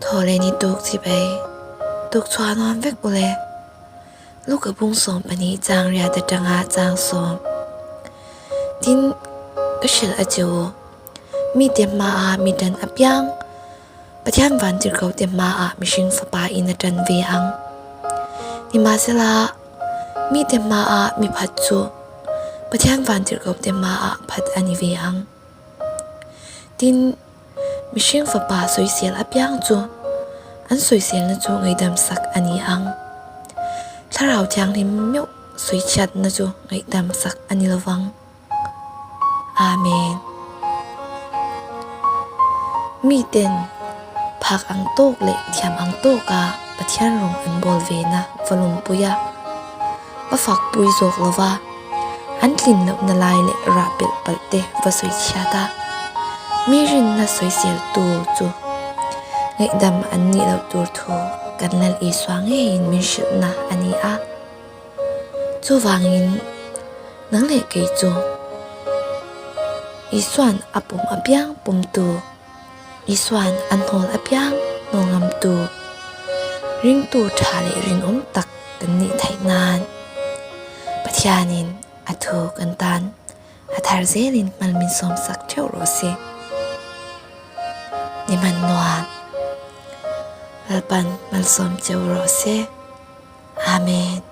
Thaw leh ni tuk chi bei. Tuk chhuah nuam vek ule. Luka bung 12 chang riat atanga chang sawm. Tin, ka hrilh a che u, mite hmaah mi tan apiang, Pathian vantirhkohte hmaah mihring fapa in a tan ve ang. Nimahsela, mite hmaah mi phat chu Pathian vantirhkohte hmaah phat a ni ve ang. Tin, mihring fapa sawisel apiang chu an sawiselna chu ngaihdamsak a ni ang. Thlarau Thianghlim meuh sawichhiatna chu ngaihdamsak a ni lovang. Amen. Miten phak ang tawk leh thiam ang tawka Pathian rawng an bawl vena va lawmpui a, va fakpui zawk lova an tlin lohna lai leh rah pelh palh te va sawi chhiat a, mi rinna sawiseltu chu ngaihdam an nih loh tur thu kan Lal Isua ngeiin min hrilhna a ni a. Chuvangin nang leh kei chu Isua'n a pum apiang pumtu, Isua'n a hnawl apiang hnawl ngamtu, ringtu tha leh rinawm tak kan nih theih nan Pathianin a thu kan tan a thar zelin hmal min sawmsak theuh rawh se. Ni hman nuam Lalpan malsawm cheu rawh se. Amen.